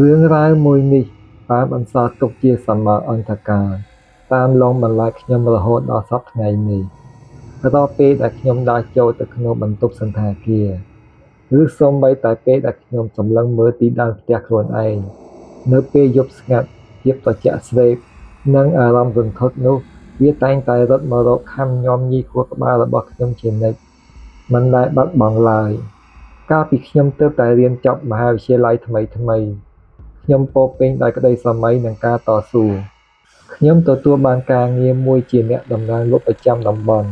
រឿងរ៉ាវមួយនេះបានបន្សល់ទុកជាស្រមោលអន្ធការតាមលងបន្លាចខ្ញុំរហូតដល់សព្វថ្ងៃនេះ រាល់ពេលដែលខ្ញុំដើរចូលទៅក្នុងបន្ទប់សណ្ឋាគារ ឬសូម្បីតែពេលដែលខ្ញុំសម្លឹងមើលទីដើមផ្ទះខ្លួនឯងនៅពេលយប់ស្ងាត់ ភាពត្រជាក់ស្រេប និងអារម្មណ៍រន្ធត់នោះវាតែងតែរត់មករកខាំញាំញីខួរក្បាលរបស់ខ្ញុំជានិច្ច មិនដែលបាត់បង់ឡើយ។ កាលពីខ្ញុំទើបតែរៀនចប់មហាវិទ្យាល័យថ្មីៗ ខ្ញុំពោរពេញដោយក្តីស្រមៃនិងការតស៊ូ។ ខ្ញុំទទួលបានការងារមួយជាអ្នកតំណាងលក់ប្រចាំតំបន់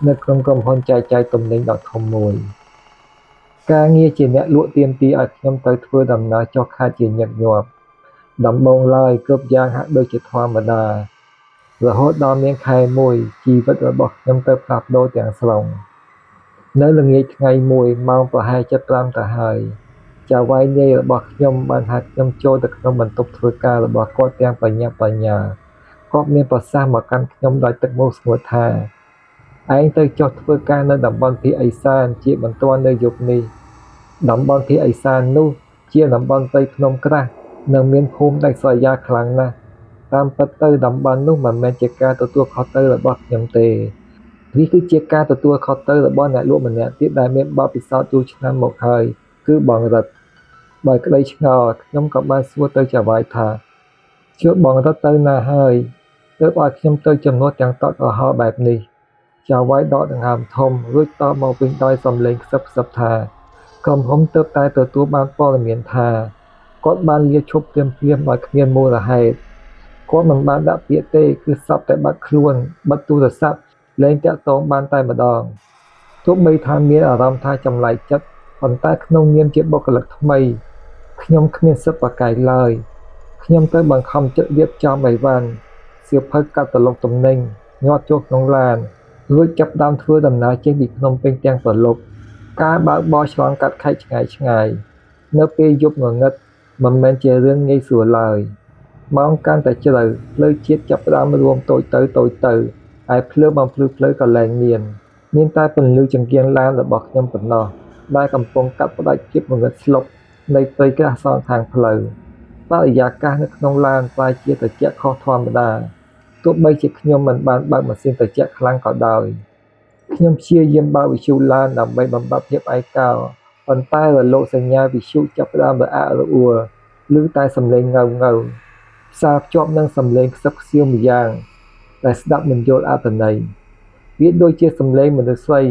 នៅក្នុងក្រុមហ៊ុនចែកចាយទំនិញដ៏ធំមួយ។ ការងារជាអ្នកលក់ទាមទារឲ្យខ្ញុំត្រូវធ្វើដំណើរចុះខេត្តជាញឹកញាប់។ ដំបូងឡើយគ្រប់យ៉ាងហាក់ដូចជាធម្មតា រហូតដល់មានខែមួយ ជីវិតរបស់ខ្ញុំត្រូវផ្លាស់ប្ដូរទាំងស្រុង។ នៅល្ងាចថ្ងៃមួយ ម៉ោងប្រហែលជិត ៥ ទៅហើយ ចៅហ្វាយនាយរបស់ខ្ញុំបានហៅខ្ញុំចូលទៅក្នុងបន្ទប់ធ្វើការរបស់គាត់ទាំងប្រញាប់ប្រញាល់។ គាត់មានប្រសាសន៍មកកាន់ខ្ញុំដោយទឹកមុខស្ងួតថា ឯងត្រូវចុះធ្វើការនៅតំបន់ភាគឦសានជាបន្ទាន់នៅយប់នេះ។ តំបន់ភាគឦសាននោះជាតំបន់ព្រៃភ្នំក្រាស់ និងមានភូមិដាច់ស្រយាលខ្លាំងណាស់។ តាមពិតទៅតំបន់នោះមិនមែនជាការទទួលខុសត្រូវរបស់ខ្ញុំទេ វាគឺជាការទទួលខុសត្រូវរបស់អ្នកលក់ម្នាក់ទៀតដែលមានបទពិសោធន៍យូរឆ្នាំមកហើយ គឺបងរិទ្ធ។ ដោយក្តីឆ្ងល់ ខ្ញុំក៏បានសួរទៅចៅហ្វាយថា ចុះបងរិទ្ធទៅណាហើយ ទើបឲ្យខ្ញុំទៅជំនួសទាំងតក់ក្រហល់បែបនេះ? ចៅហ្វាយដកដង្ហើមធំ រួចតបមកវិញដោយសំឡេងខ្សឹបៗថា ក្រុមហ៊ុនទើបតែទទួលបានព័ត៌មានថា គាត់បានលាឈប់ភ្លាមៗដោយគ្មានមូលហេតុ។ គាត់មិនបានដាក់ពាក្យទេ គឺសព្វតែបាត់ខ្លួន បិទទូរស័ព្ទ លែងទាក់ទងបានតែម្ដង។ ទោះបីថាមានអារម្មណ៍ថាចម្លែកចិត្ត ប៉ុន្តែក្នុងនាមជាបុគ្គលិកថ្មី ខ្ញុំគ្មានសិទ្ធិប្រកែកឡើយ។ ខ្ញុំត្រូវបង្ខំចិត្តរៀបចំអីវ៉ាន់ សៀវភៅកាតាឡុកទំនិញ ញាត់ចូលក្នុងឡាន រួចចាប់ផ្ដើមធ្វើដំណើរចេញពីភ្នំពេញទាំងព្រលប់។ ការបើកបរឆ្លងកាត់ខេត្តឆ្ងាយៗ នៅពេលយប់ងងឹត មិនមែនជារឿងងាយស្រួលឡើយ។ ម៉ោងកាន់តែជ្រៅ ផ្លូវជាតិចាប់ផ្ដើមរួមតូចទៅៗ ឯភ្លើងបំភ្លឺផ្លូវក៏លែងមាន មានតែពន្លឺចង្កៀងឡានរបស់ខ្ញុំប៉ុណ្ណោះ ដែលកំពុងកាត់ផ្តាច់ភាពងងឹតស្លុបនៃព្រៃក្រាស់សងខាងផ្លូវ។ បរិយាកាសនៅក្នុងឡានប្រែជាត្រជាក់ខុសធម្មតា ទោះបីជាខ្ញុំមិនបានបើកម៉ាស៊ីនត្រជាក់ខ្លាំងក៏ដោយ។ ខ្ញុំព្យាយាមបើកវិទ្យុឡានដើម្បីបំបាត់ភាពឯកោ ប៉ុន្តែរលកសញ្ញាវិទ្យុចាប់ផ្ដើមរអាក់រអួល ឮតែសំឡេងង៉ូវៗ ផ្សារភ្ជាប់នឹងសំឡេងខ្សឹបខ្សៀវម្យ៉ាងដែលស្ដាប់មិនយល់អត្ថន័យ។ វាដូចជាសំឡេងមនុស្សស្រី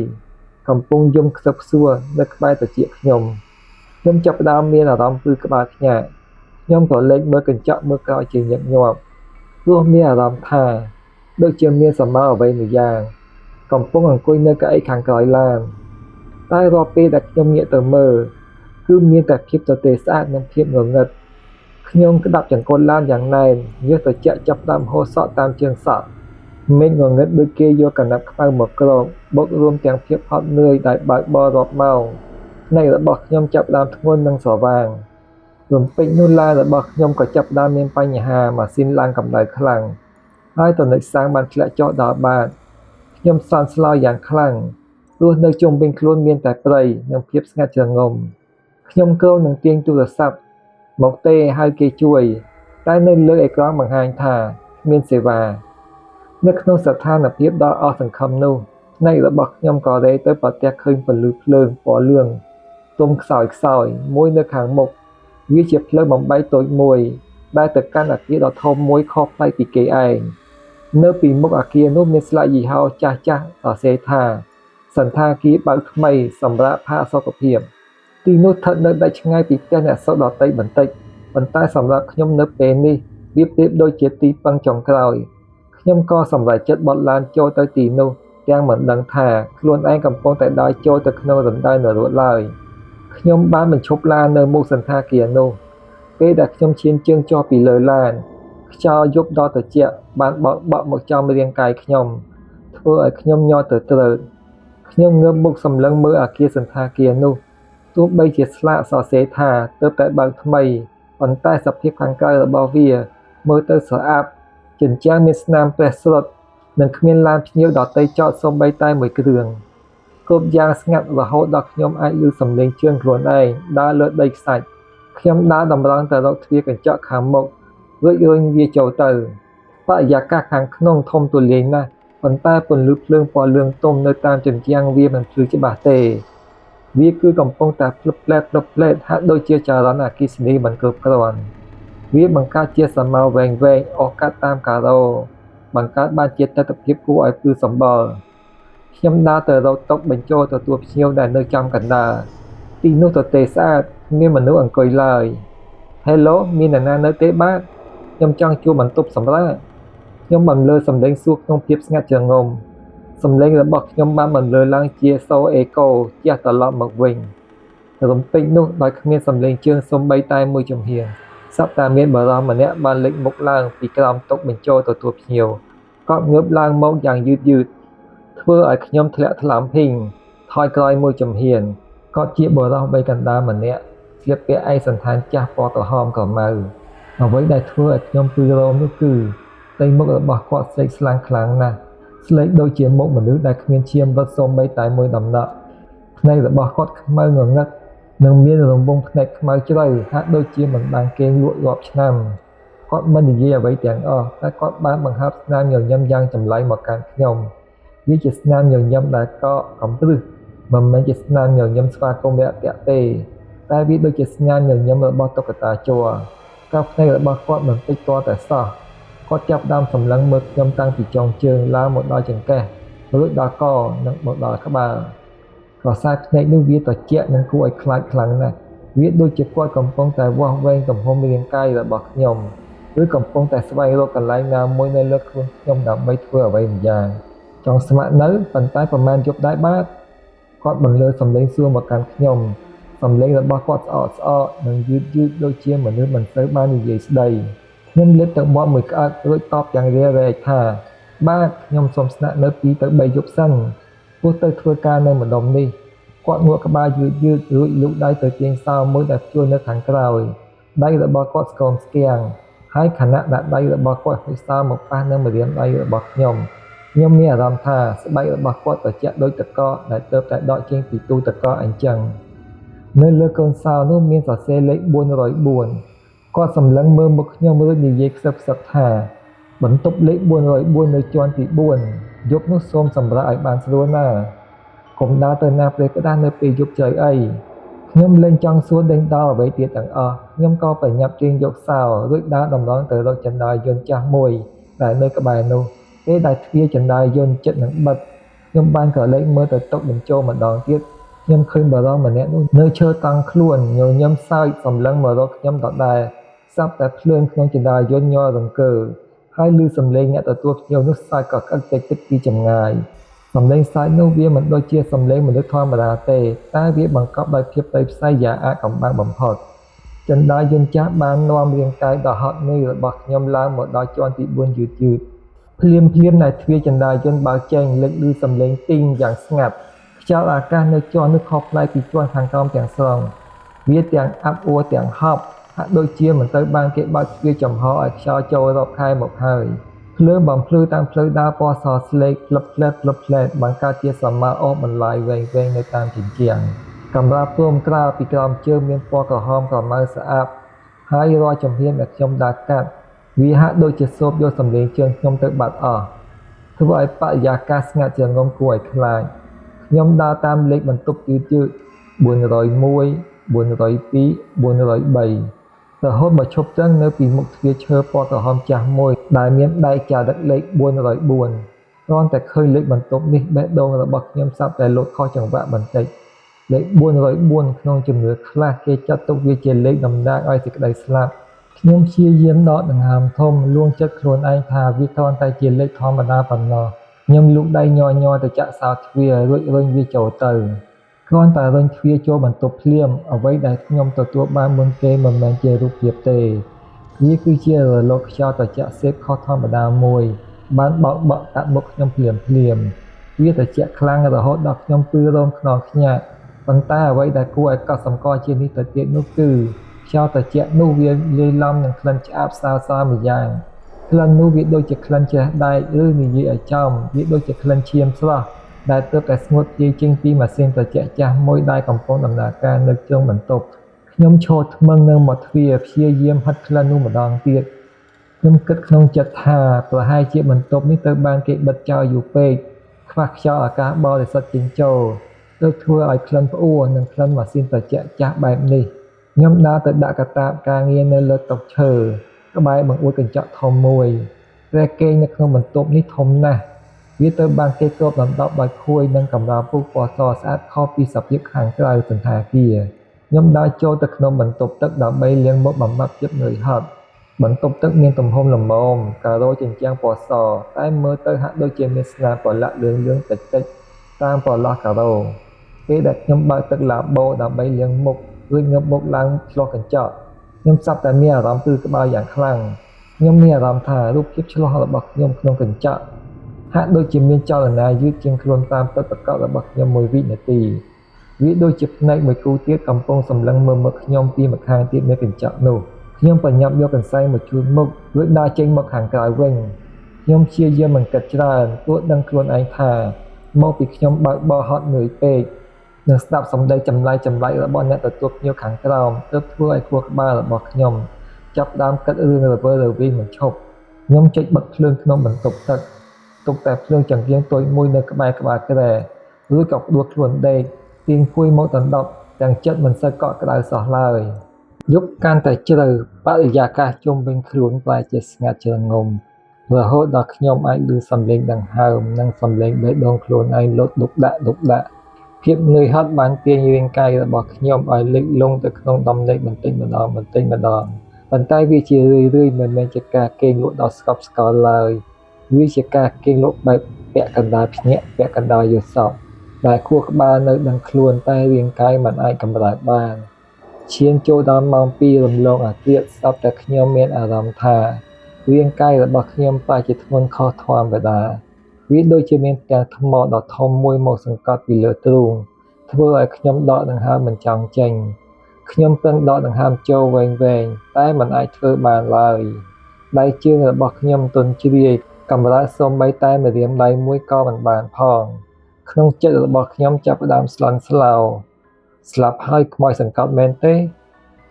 កំពុងយំខ្សឹបខ្សួលនៅក្បែរត្រចៀកខ្ញុំ។ ខ្ញុំចាប់ផ្ដើមមានអារម្មណ៍ព្រឺក្បាលភ្ញាក់។ ខ្ញុំក៏លេចមើលកញ្ចក់មើលក្រោយជាញឹកញាប់ ព្រោះមានអារម្មណ៍ថាដូចជាមានស្រមោលអ្វីម្យ៉ាងកំពុងអង្គុយនៅកៅអីខាងក្រោយឡាន។ តែរាល់ពេលដែលខ្ញុំងាកទៅមើល គឺមានតែភាពទទេស្អាតនិងភាពងងឹត។ ខ្ញុំក្តាប់ចង្កូតឡានយ៉ាងណែន ញើសត្រជាក់ចាប់ផ្ដើមហូរសក់តាមជើងសក់។ មេឃងងឹតដូចគេយកក្រណាត់ខ្មៅមកគ្រប បូករួមទាំងភាពហត់នឿយដែលបើកបររាប់ម៉ោង ភ្នែករបស់ខ្ញុំចាប់ផ្ដើមធ្ងន់និងស្រវាង។ រំពេចនោះឡានរបស់ខ្ញុំក៏ចាប់ផ្ដើមមានបញ្ហាម៉ាស៊ីនឡើងកម្ដៅខ្លាំង ហើយចំណុចសាំងបានធ្លាក់ចុះដល់បាត។ ខ្ញុំសន់ស្លោយ៉ាងខ្លាំង ព្រោះនៅជុំវិញខ្លួនមានតែព្រៃនិងភាពស្ងាត់ជ្រងំ។ ខ្ញុំគ្រោងនឹងទាញទូរស័ព្ទមកទេហៅគេជួយ តែនៅលើអេក្រង់បង្ហាញថាគ្មានសេវា។ នៅក្នុងស្ថានភាពដ៏អស់សង្ឃឹមនោះ ភ្នែករបស់ខ្ញុំក៏រេទៅប្រទះឃើញពន្លឺភ្លើងពណ៌លឿងទុំខ្សោយៗមួយនៅខាងមុខ។ វាជាផ្លូវបំបែកតូចមួយ ដែលទៅកាន់អគារដ៏ធំមួយខុសប្លែកពីគេឯង។ នៅពីមុខអគារនោះមានស្លាកយីហោចាស់ៗសរសេរថា សណ្ឋាគារបើកថ្មីសម្រាប់ផាសុកភាព។ ទីនោះស្ថិតនៅដាច់ឆ្ងាយពីផ្ទះអ្នកស្រុកដទៃបន្តិច ប៉ុន្តែសម្រាប់ខ្ញុំនៅពេលនេះ វាប្រៀបដូចជាទីពឹងចុងក្រោយ។ ខ្ញុំក៏សម្រេចចិត្តបត់ឡានចូលទៅទីនោះ ទាំងមិនដឹងថាខ្លួនឯងកំពុងតែដើរចូលទៅក្នុងរណ្តៅនរកឡើយ។ ខ្ញុំបានបញ្ឈប់ឡាននៅមុខសណ្ឋាគារនោះ។ ពេលដែលខ្ញុំឈានជើងចុះពីលើឡាន ខ្យល់យប់ដ៏ត្រជាក់បានបោកបក់មកចំរាងកាយខ្ញុំ ធ្វើឲ្យខ្ញុំញ័រទទ្រើក។ ខ្ញុំងើបមុខសម្លឹងមើលអគារសណ្ឋាគារនោះ ទោះបីជាស្លាកសរសេរថាទើបតែបើកថ្មី ប៉ុន្តែសភាពខាងក្រៅរបស់វាមើលទៅស្រអាប់ ជញ្ជាំងមានស្នាមប្រេះស្លុត និងគ្មានឡានភ្ញៀវដទៃចតសូម្បីតែមួយគ្រឿង។ គ្រប់យ៉ាងស្ងាត់រហូតដល់ខ្ញុំអាចឮសំឡេងជើងខ្លួនឯងដើរលើដីខ្សាច់។ ខ្ញុំដើរតម្រង់ទៅរកទ្វារកញ្ចក់ខាងមុខរួចរុញវាចូលទៅបរិយាកាសខាងក្នុងធំទូលាយណាស់ប៉ុន្តែពន្លឺភ្លើងពណ៌លឿងទុំនៅតាមជញ្ជាំងវាមិនភ្លឺច្បាស់ទេវាគឺកំពុងតែភ្លឹបភ្លែតភ្លឹបភ្លែតហាក់ដូចជាចរន្តអគ្គិសនីមិនគ្រប់គ្រាន់វាបង្កើតជាស្រមោលវែងៗអស់កាត់តាមការ៉ូបង្កើតបានជាទិដ្ឋភាពគួរឲ្យព្រឺសម្បុរខ្ញុំដើរទៅរកតុបញ្ចូលទទួលភ្ញៀវដែលនៅចំកណ្ដាលទីនោះទទេស្អាតគ្មានមនុស្សអង្គុយឡើយ Hello មានអ្នកណានៅទេបាទខ្ញុំចង់ជួលបន្ទប់សម្រាកខ្ញុំបន្លឺសំឡេងសួរក្នុងភាពស្ងាត់ជ្រងំសំឡេងរបស់ខ្ញុំបានបន្លឺឡើងជាសូរអេកូជះត្រឡប់មកវិញរំពេចនោះដោយគ្មានសំឡេងជើងសូម្បីតែមួយជំហានសត្វតែមានបុរសម្នាក់បានលេចមុខឡើងពីក្រោមតុបញ្ចូលទទួលភ្ញៀវគាត់ងើបឡើងមកយ៉ាងយឺតយឺតធ្វើឲ្យខ្ញុំធ្លាក់ថ្លើមភីងថយក្រោយមួយជំហានគាត់ជាបុរសវ័យកណ្ដាលម្នាក់ស្លៀកពាក់ឯកសណ្ឋានចាស់ពណ៌ក្រហមក្រមៅអ្វីដែលធ្វើឲ្យខ្ញុំព្រឺរោមនោះគឺផ្ទៃមុខរបស់គាត់ស្លេកស្លាំងខ្លាំងណាស់ស្លេកដូចជាមុខមនុស្សដែលគ្មានឈាមរត់សូម្បីតែមួយដំណក់ភ្នែករបស់គាត់ខ្មៅងងឹតនិងមានរង្វង់ភ្នែកខ្មៅជ្រៅហាក់ដូចជាមិនបានគេងលក់រាប់ឆ្នាំគាត់មិននិយាយអ្វីទាំងអស់តែគាត់បានបង្ហើបស្នាមញញឹមយ៉ាងចម្លែកមកកាន់ខ្ញុំវាជាស្នាមញញឹមដែលកកកំព្រឹសមិនមែនជាស្នាមញញឹមស្វាគមន៍រាក់ទាក់ទេតែវាដូចជាស្នាមញញឹមរបស់តុក្កតាជ័រកោភ្នែករបស់គាត់មិនតិចទាល់តែសោះគាត់ចាប់ដើមសម្លឹងមើលខ្ញុំតាំងពីចុងជើងឡើងមកដល់ចង្កេះរួចដល់កនិងមកដល់ក្បាលក្រសែភ្នែកនោះវាត្រជាក់និងគួរឲ្យខ្លាចខ្លាំងណាស់វាដូចជាគាត់កំពុងតែវាស់វែងទំហំរាងកាយរបស់ខ្ញុំឬកំពុងតែស្វែងរកកន្លែងណាមួយនៅលើខ្លួនខ្ញុំដើម្បីធ្វើអ្វីម្យ៉ាងចង់ស្ម័គ្រនៅប៉ុន្តែប្រហែលយប់ដែរបាទគាត់បន្លឺសំឡេងសួរមកកាន់ខ្ញុំសំឡេងរបស់គាត់ស្អកស្អកនិងយឺតយឺតដូចជាមនុស្សមិនសូវបាននិយាយស្ដីខ្ញុំលេបទឹកមាត់មួយក្អឹករួចតបយ៉ាងរារែកថាបាទខ្ញុំសូមស្នាក់នៅ2ទៅ3យប់សិនព្រោះទៅធ្វើការនៅម្ដុំនេះគាត់ងក់ក្បាលយឺតយឺតរួចលូកដៃទៅទាញសោមួយដែលព្យួរនៅខាងក្រោយដៃរបស់គាត់ស្គមស្គាំងហើយខណៈដែលដៃរបស់គាត់ហុចសោមកប៉ះនឹងម្រាមដៃរបស់ខ្ញុំខ្ញុំមានអារម្មណ៍ថាស្បែករបស់គាត់ត្រជាក់ដូចទឹកកកដែលទើបតែដកចេញពីទូទឹកកកអញ្ចឹងនៅលើកូនសោនោះមានសរសេរលេខ404គាត់សម្លឹងមើលមុខខ្ញុំរួចនិយាយខ្សឹបខ្សឹបថាបន្ទប់លេខ404នៅជាន់ទី4យប់នោះសូមសម្រាកឲ្យបានស្រួលណាកុំដើរទៅណាព្រេផ្ដាស់នៅពេលយប់ជ្រៅអីខ្ញុំលែងចង់សួរដេញដោលអ្វីទៀតទាំងអស់ខ្ញុំក៏ប្រញាប់ទាញយកសោរួចដើរតម្រង់ទៅរកជណ្ដើរយន្តចាស់មួយដែលនៅក្បែរនោះពេលដែលទ្វារជណ្ដើរយន្តជិតនឹងបិទខ្ញុំបានក្រឡេកមើលទៅតុបញ្ចូលម្ដងទៀតខ្ញុំឃើញបុរសម្នាក់នោះនៅឈរតង់ខ្លួនញញឹមសើចសម្លឹងមករកខ្ញុំដដែលស្រាប់តែភ្លើងក្នុងជណ្ដើរយន្តញ័ររង្គើហើយឮសំឡេងអ្នកទទួលភ្ញៀវនោះសើចកក្អឹកតិចៗពីចម្ងាយសំឡេងសើចនោះវាមិនដូចជាសំឡេងមនុស្សធម្មតាទេតែវាបង្កប់ដោយភាពព្រៃផ្សៃយ៉ាងអាថ៌កំបាំងបំផុតជណ្ដើរយន្តចាស់បាននាំរាងកាយដ៏ហត់នឿយរបស់ខ្ញុំឡើងមកដល់ជាន់ទី4យឺតយឺតភ្លាមភ្លាមដែលទ្វារជណ្ដើរយន្តបើកចេញលេចឮសំឡេងទីងយ៉ាងស្ងាត់ខ្យល់អាកាសនៅជាន់នោះខុសប្លែកពីជាន់ខាងក្រោមទាំងស្រុងវាទាំងអាប់អួរទាំងហប់ហាក់ដូចជាមិនត្រូវបានគេបើកទ្វារចំហឲ្យខ្យល់ចូលរាប់ខែមកហើយភ្លើងបំភ្លឺតាមផ្លូវដើរពណ៌សស្លេកភ្លឹបភ្លែតភ្លឹបភ្លែតបង្កើតជាស្រមោលអូសបន្លាយវែងៗនៅតាមជញ្ជាំងកម្រាលព្រំក្រៅពីក្រោមជើងមានពណ៌ក្រហមក្រមៅស្អាតហើយរាល់ជំហានដែលខ្ញុំដើរកាត់វាហាក់ដូចជាសូបយកសំឡេងជើងខ្ញុំទៅបាត់អស់ធ្វើឲ្យបរិយាកាសស្ងាត់ជ្រងំគួរឲ្យខ្លាចខ្ញុំដើរតាមលេខបន្ទប់យឺតយឺត401 402 403រហូតមកឈប់ត្រឹងនៅពីមុខទ្វារឈើពណ៌ក្រហមចាស់មួយដែលមានដែកចារឹកលេខ404គ្រាន់តែឃើញលេខបន្ទប់នេះបេះដូងរបស់ខ្ញុំស្រាប់តែលោតខុសចង្វាក់បន្តិចលេខ404ក្នុងជំនឿខ្លះគេចាត់ទុកវាជាលេខតំណាងឲ្យសេចក្តីស្លាប់ខ្ញុំព្យាយាមដកដង្ហើមធំលួងចិត្តខ្លួនឯងថាវាគ្រាន់តែជាលេខធម្មតាប៉ុណ្ណោះខ្ញុំលូកដៃញ័រៗទៅចាក់សោទ្វាររួចរុញវាចូលទៅគ្រាន់តែរុញទ្វារចូលបន្ទប់ភ្លាមអ្វីដែលខ្ញុំទទួលបានមុនគេមិនមែនជារូបភាពទេវាគឺជារលកខ្យល់ត្រជាក់សេបខុសធម្មតាមួយបានបោកបក់កាត់មុខខ្ញុំភ្លាមភ្លាមវាត្រជាក់ខ្លាំងរហូតដល់ខ្ញុំពឺរោមខ្នងខ្ញាក់ប៉ុន្តែអ្វីដែលគួរឲ្យកត់សម្គាល់ជាងនេះទៅទៀតនោះគឺខ្យល់ត្រជាក់នោះវាលាយឡំនឹងក្លិនឆ្អាបស្រាលៗម្យ៉ាងក្លិននោះវាដូចជាក្លិនច្រេះដែកឬនិយាយឲ្យចំវាដូចជាក្លិនឈាមស្រស់ដែលទើបតែស្ងួតជាចេញពីម៉ាស៊ីនត្រជាក់ចាស់មួយដែលកំពុងដំណើរការនៅជ្រុងបន្ទប់ ខ្ញុំឈរថ្មឹងនៅមាត់ទ្វារព្យាយាមហិតក្លិននោះម្ដងទៀតខ្ញុំគិតក្នុងចិត្តថាប្រហែលជាបន្ទប់នេះត្រូវបានគេបិទចោលយូរពេកខ្វះខ្យល់អាកាសបរិសុទ្ធចេញចូលទើបធ្វើឲ្យក្លិនផ្អួរនិងក្លិនម៉ាស៊ីនត្រជាក់ចាស់បែបនេះខ្ញុំដើរទៅដាក់កាតាបការងារនៅលើតុឈើក្បែរបង្អួចកញ្ចក់ធំមួយគ្រែគេងនៅក្នុងបន្ទប់នេះធំណាស់វាត្រូវបានគេគ្របដណ្ដប់ដោយភួយនិងកម្រាលពូកពណ៌សស្អាតខុសពីសភាពខាងក្រៅសណ្ឋាគារខ្ញុំដើរចូលទៅក្នុងបន្ទប់ទឹកដើម្បីលាងមុខបំបាត់ភាពនឿយហត់បន្ទប់ទឹកមានទំហំល្មមការ៉ូជញ្ជាំងពណ៌សតែមើលទៅហាក់ដូចជាមានស្នាមប្រឡាក់លឿងៗតិចៗតាមប្រឡោះការ៉ូពេលដែលខ្ញុំបើកទឹកឡាបូដើម្បីលាងមុខរួចងើបមុខឡើងឆ្លុះកញ្ចក់ខ្ញុំស្រាប់តែមានអារម្មណ៍ព្រឺក្បាលយ៉ាងខ្លាំងខ្ញុំមានអារម្មណ៍ថារូបភាពឆ្លុះរបស់ខ្ញុំក្នុងកញ្ចក់ហាក់ដូចជាមានចលនាយឺតជាងខ្លួនតាមពិតប្រាកដរបស់ខ្ញុំមួយវិនាទីវាដូចជាភ្នែកមួយគូទៀតកំពុងសម្លឹងមើលមកខ្ញុំពីម្ខាងទៀតនៃកញ្ចក់នោះខ្ញុំប្រញាប់យកកន្សែងមកជូតមុខរួចដើរចេញមកខាងក្រៅវិញខ្ញុំព្យាយាមមិនគិតច្រើនព្រោះដឹងខ្លួនឯងថាមកពីខ្ញុំបើកបរហត់នឿយពេកនិងស្ដាប់សម្ដីចម្លែកៗរបស់អ្នកទទួលភ្ញៀវខាងក្រោមទើបធ្វើឲ្យខួរក្បាលរបស់ខ្ញុំចាប់ផ្ដើមគិតរឿងរវើរវាយមិនឈប់ខ្ញុំចុចបិទភ្លើងក្នុងបន្ទប់ទឹកទុកតែភ្លើងចង្កៀងតូចមួយនៅក្បែរក្បាលគ្រែរួចក៏ផ្ដួលខ្លួនដេកទាញភួយមកដណ្ដប់ទាំងចិត្តមិនសូវកក់ក្ដៅសោះឡើយយប់កាន់តែជ្រៅបរិយាកាសជុំវិញខ្លួនប្រែជាស្ងាត់ជ្រងំរហូតដល់ខ្ញុំអាចឮសំឡេងដង្ហើមនិងសំឡេងបេះដូងខ្លួនឯងលោតដុកដាក់ដុកដាក់ភាពនឿយហត់បានទាញរាងកាយរបស់ខ្ញុំឲ្យលិចលង់ទៅក្នុងដំណេកបន្តិចម្ដងបន្តិចម្ដងប៉ុន្តែវាជារឿយៗមិនមែនជាការគេងលក់ដ៏ស្កប់ស្កល់ឡើយវាជាការគេងលក់បែបពាក់កណ្ដាលភ្ញាក់ពាក់កណ្ដាលយល់សប្តិដែលខួរក្បាលនៅដឹងខ្លួនតែរាងកាយមិនអាចកម្រើកបានឈានចូលដល់ម៉ោង2រំលងអាធ្រាត្រស្រាប់តែខ្ញុំមានអារម្មណ៍ថារាងកាយរបស់ខ្ញុំប្រែជាធ្ងន់ខុសធម្មតាវាដូចជាមានផ្ទាំងថ្មដ៏ធំមួយមកសង្កត់ពីលើទ្រូងធ្វើឲ្យខ្ញុំដកដង្ហើមមិនចង់ចេញខ្ញុំប្រឹងដកដង្ហើមចូលវែងៗតែមិនអាចធ្វើបានឡើយដៃជើងរបស់ខ្ញុំទន់ជ្រាយកម្រើកសូម្បីតែម្រាមដៃមួយក៏មិនបានផងក្នុងចិត្តរបស់ខ្ញុំចាប់ផ្ដើមស្លន់ស្លោស្លាប់ហើយខ្មោចសង្កត់មែនទេ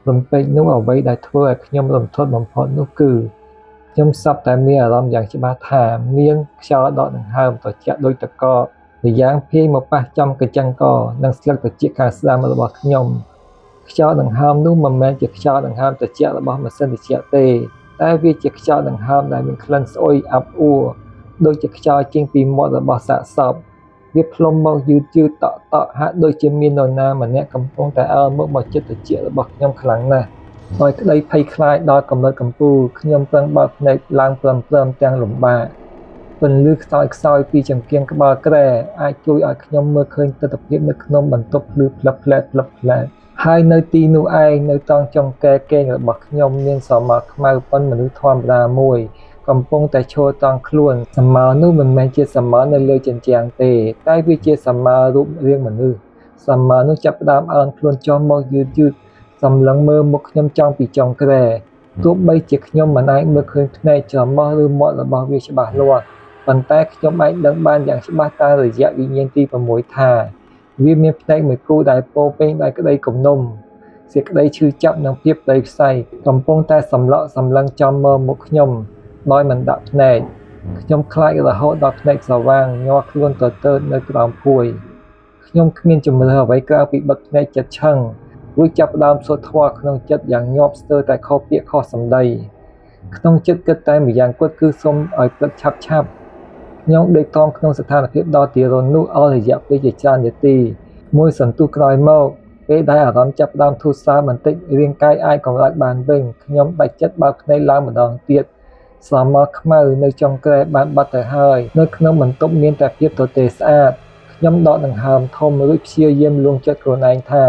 រំពេចនោះអ្វីដែលធ្វើឲ្យខ្ញុំរន្ធត់បំផុតនោះគឺខ្ញុំស្រាប់តែមានអារម្មណ៍យ៉ាងច្បាស់ថាមានខ្យល់ដកដង្ហើមត្រជាក់ដូចទឹកកកម្យ៉ាងភាយមកប៉ះចំកញ្ចឹងកនិងស្លឹកត្រចៀកខាងស្ដាំរបស់ខ្ញុំខ្យល់ដង្ហើមនោះមិនមែនជាខ្យល់ដង្ហើមត្រជាក់របស់ម៉ាស៊ីនត្រជាក់ទេតែវាជាខ្យល់ដង្ហើមដែលមានក្លិនស្អុយអាប់អួរដូចជាខ្យល់ចេញពីមាត់របស់សាកសពវាផ្លុំមកយឺតយឺតតក់តក់ហាក់ដូចជាមាននរណាម្នាក់កំពុងតែអើមុខមកចិត្តត្រចៀករបស់ខ្ញុំខ្លាំងណាស់ដោយក្តីភ័យខ្លាចដល់កម្រិតកំពូលខ្ញុំប្រឹងបើកភ្នែកឡើងព្រមៗទាំងលំបាកពន្លឺខ្សោយខ្សោយពីចង្កៀងក្បាលគ្រែអាចជួយឲ្យខ្ញុំមើលឃើញទិដ្ឋភាពនៅក្នុងបន្ទប់ភ្លឺផ្លឹបផ្លែតផ្លឹបផ្លែតហើយនៅទីនោះឯងនៅត្រង់ចុងកែគេងរបស់ខ្ញុំមានស្រមោលខ្មៅប៉ុនមនុស្សធម្មតាមួយកំពុងតែឈរត្រង់ខ្លួនស្រមោលនោះមិនមែនជាស្រមោលនៅលើជញ្ជាំងទេតែវាជាស្រមោលរូបរាងមនុស្សស្រមោលនោះចាប់ផ្ដើមអោនខ្លួនចុះមកយឺតយឺតសម្លឹងមើលមុខខ្ញុំចំពីចុងគ្រែទោះបីជាខ្ញុំមិនអាចមើលឃើញភ្នែកច្រមុះឬមាត់របស់វាច្បាស់លាស់ប៉ុន្តែខ្ញុំអាចដឹងបានយ៉ាងច្បាស់តាមរយៈវិញ្ញាណទី6ថាវាមានភ្នែកមួយគូដែលពោពេញដោយក្តីគំនុំសេចក្តីឈឺចាប់និងភាពព្រៃផ្សៃកំពុងតែសម្លក់សម្លឹងចំមើលមុខខ្ញុំដោយមិនដាក់ភ្នែកខ្ញុំខ្លាចរហូតដល់ភ្នែកស្រវាំងញ័រខ្លួនទទើតនៅក្រោមភួយខ្ញុំគ្មានជម្រើសអ្វីក្រៅពីបិទភ្នែកចិត្តឆឹងរួចចាប់ផ្ដើមសូត្រធម៌ក្នុងចិត្តយ៉ាងញាប់ស្ទើរតែខុសពាក្យខុសសម្ដីក្នុងចិត្តគិតតែម្យ៉ាងគត់គឺសូមឲ្យព្រឹកឆាប់ឆាប់ខ្ញុំដេកតមក្នុងស្ថានភាពដ៏ទារុណនោះអស់រយៈពេលជាច្រើននាទីមួយសន្ទុះក្រោយមកពេលដែលអារម្មណ៍ចាប់ផ្ដើមធូរស្រាលបន្តិចរាងកាយអាចកម្រើកបានវិញខ្ញុំដាច់ចិត្តបើកភ្នែកឡើងម្ដងទៀតស្រមោលខ្មៅនៅចុងគ្រែបានបាត់ទៅហើយនៅក្នុងបន្ទប់មានតែភាពទទេស្អាតខ្ញុំដកដង្ហើមធំរួចព្យាយាមលួងចិត្តខ្លួនឯងថា